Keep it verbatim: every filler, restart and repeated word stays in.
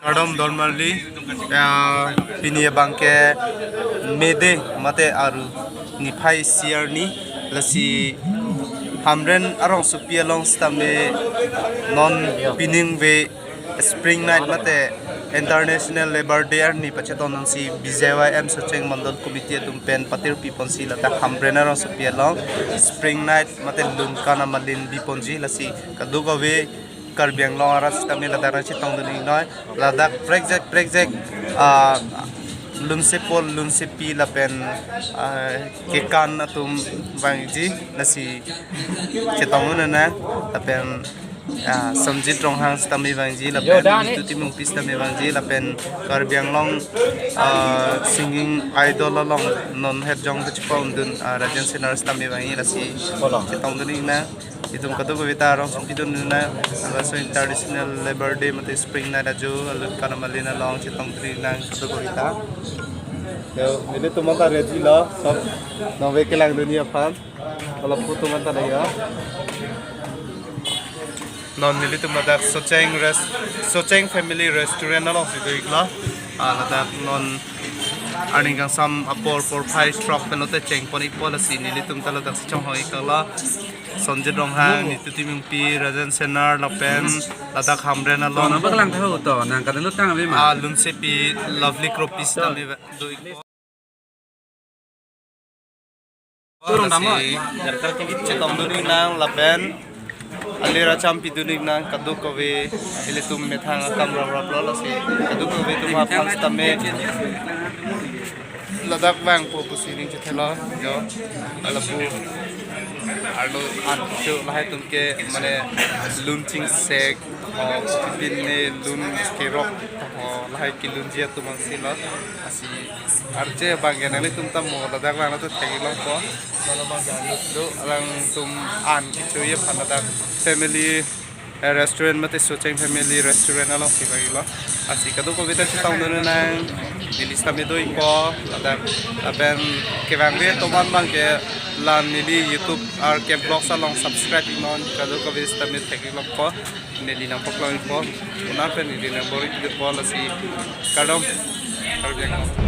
Kardom don marli, ah, pini abangke May Day mate Aru niphai isi arni, lasi Hamren arongsopi along sitame non pining ve Spring Night mate International Labour Day arni pachetong nangsi B J Y M Socheng Mandal Committee atum pen patir piponsi ladak Hamren arongsopi along Spring Night mate lun kana malin biponji, lasi kadokave Karbi Anglong arat sitame ladak nangchetong dun iknoi. Ladak prekjak prekjak, ah, lunsepo lunsepi lapen, ah, kekan atum vangji, lasi chetong dun nang, lapen, ah, Samjit Ronghang sitame vangji, lapen Nitu Timungpi sitame vangji, lapen Karbi Anglong, ah, singing idol along non het jong kechepa undun, ah, Rajen Senar sitame vangji, lasi chetong dun iknang. Itum kadokave ta arongsopi dun nang, laso International Labour Day mate Spring Night ajo alut kana malin along chetong dun nang kadokave ta. Yo, nelitum ta ready lo, sob nangve kelang dunji aphan. Alap photo man ta lagi ya. Non nelitum ladak Socheng Rest, Socheng Family Restaurant alongsi do iklo. Ah, ladak non arni kangsam apor porphai throk pen lote chengpon ikpo, lasi nelitum ta ladak si chonghong iklo. Samjit Ronghang, Nitu Timungpi, Rajen Senar lapen ladak Hamren along. Nang bak lang tha to, nang kadang lutang ave ma? Ah, lunsepi Lovely Kropi sitame do ikpo. Turun tamo. Lasi chetong dun iknang lapen alir acham pi dun iknang kadokave, ilitum methang akam rap rap lo, lasi kadokave atum aphan sitame ladak vangpo pusi ning chethelo jo. Lapu arlo an cho lahai atum ke mane lun chingsek, o, pine lun kerok, o, lahai kelunji atum angsi lo. Lasi arje abangke nanglitum ta mo ladak vanglo to thek-ik longpo. Ladak abangke arlo do alangtum an kechoji aphan ladak Family, eh, Restaurant mate Socheng Family Restaurant alongsi vang iklo. Lasi kadokave ta chetong dun nang, neli sitame do ikpo ladak, lapen kevangve atum an abangke la neli YouTube R K Vlogs along subscribe iknon, kadokave sitame thek-ik longpo. Neli nangpaklangpo, unar pen neli nangbor-i pipo, lasi kardom. Kardom.